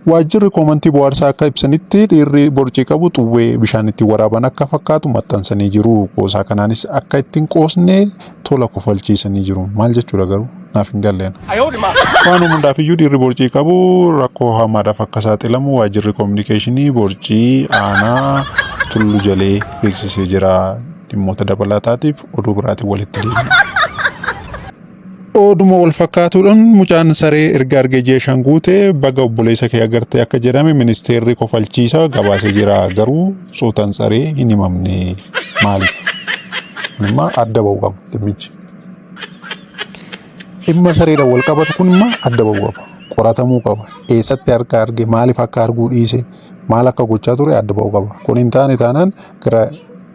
Waajjirri koomantii bohaarsaa akka ibsanitti dhiirri borcii qabu xuwwee bishaan ittiin waraaban akka fakkaatu maxxansanii jiru. Qoosaa kanaanis akka ittiin qoosne tola kofalchiisanii jiru. Maal jechuudha garuu? Naaf hin galleen. Waan hundaafiyyuu dhiirri borcii qabu rakkoo hamaadhaaf akka saaxilamu waajjirri koominikeeshinii borcii aanaa Tullu Jalee beeksisee jira. Dhimmoota dabalataatiif oduu biraatiin walitti deebina. Oduma wal fakkaatuudhaan mucaan saree erga argee ji'a 5 guute baga obboleessa kee agarte akka jedhame ministeerri kofalchiisa gabaasee jira. Garuu sootan saree hin himamne. Maaliif? Kun immoo adda ba'uu qaba dhimmichi. Dhimma sareedhaan wal qabatu kun immoo adda ba'uu qaba. Qoratamuu qaba. Eessatti harka arge? Maaliif akka arguu dhiise? Maal akka gochaa ture adda ba'uu qaba. Kun hin taane taanaan gara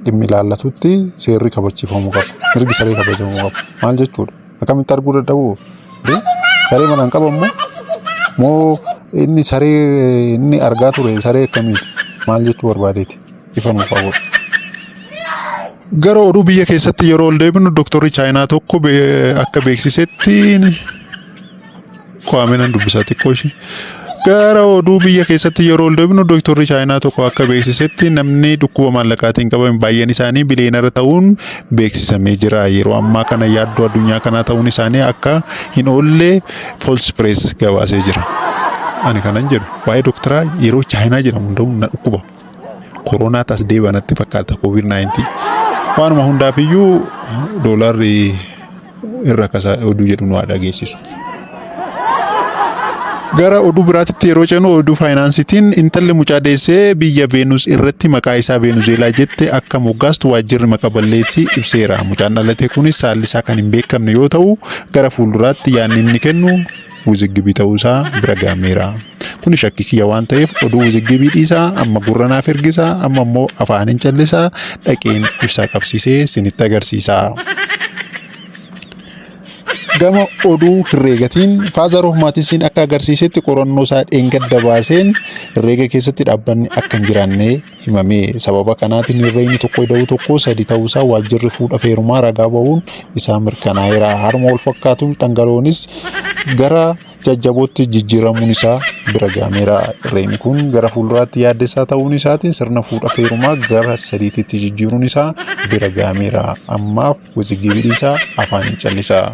dhimmi ilaallatutti seerri kabachiifamuu qaba. Mirgi saree kabajamuu qaba. Maal jechuudha? Akkamitti arguu dadhabuu? Saree manaan qaban moo? Moo inni saree inni argaa ture saree akkamiiti? Maal jechuu barbaadeeti? Ifa nuuf haa godhu. Gara oduu biyya keessatti yeroo ol deebinu doktorri Chaayinaa tokko akka beeksisetti Kwaameenan dubbisaa xiqqoo ishee. Gara oduu biyya keessatti yeroo ol deebinu dooktorri Chaayinaa tokko akka beeksisetti namni dhukkuba maallaqaatiin qabame baay'een isaanii biliyeenara ta'uun beeksisamee jira. Yeroo ammaa kana yaaddoo addunyaa kanaa ta'uun isaanii akka hin oolle False Press gabaasee jira. Ani kanan jedhu waa'ee dooktaraa yeroo Chaayinaa jedhamu hunda'u na dhukkuba. Koronaa tas deebi'a natti fakkaata COVID-19. Waanuma hundaafiyyuu doolaarri irra kasa oduu jedhu nu haa dhageessisu. Gara oduu biraatitti yeroo ceenu oduu faayinaansiitiin intalli mucaa deessee biyya Veenus irratti maqaa isaa Veenuzeelaa jette akka moggaastu waajjirri maqa balleessii ibseera. Mucaan dhalate kunis saalli isaa kan hin beekamne yoo ta'u gara fuulduraatti yaadni inni kennu wiziggibii ta'uu isaa bira ga'ameera. Kuni shakkii kiyya waan ta'eef oduu wiziggibii dhiisaa amma gurra naaf ergisaa amma immoo afaanin callisaa dhaqeen ibsaa qabsiisee sinitti agarsiisa. Gama oduu herreegatiin Father of Mathsiin akka agarsiisetti qorannoo isaa dheengadda baaseen herreega keessatti dhaabbanni akka hin jiraanne himame. Sababa kanaatiin herreegni tokko ida'uu tokko sadi ta'uusaa waajjirri fuudha feerumaa ragaa ba'uun isaa mirkanaa'eera. Haaluma wal fakkaatuun dhangala'oonis gara jajjabootti jijjiiramuun isaa bira ga'ameera. Herreegni kun gara fuulduraatti yaaddessaa ta'uun isaatiin sirna fuudha feerumaa gara sadiitti jijjiiruun isaa bira ga'ameera. Ammaaf wiziggibii dhiisaa afaan hin callisaa.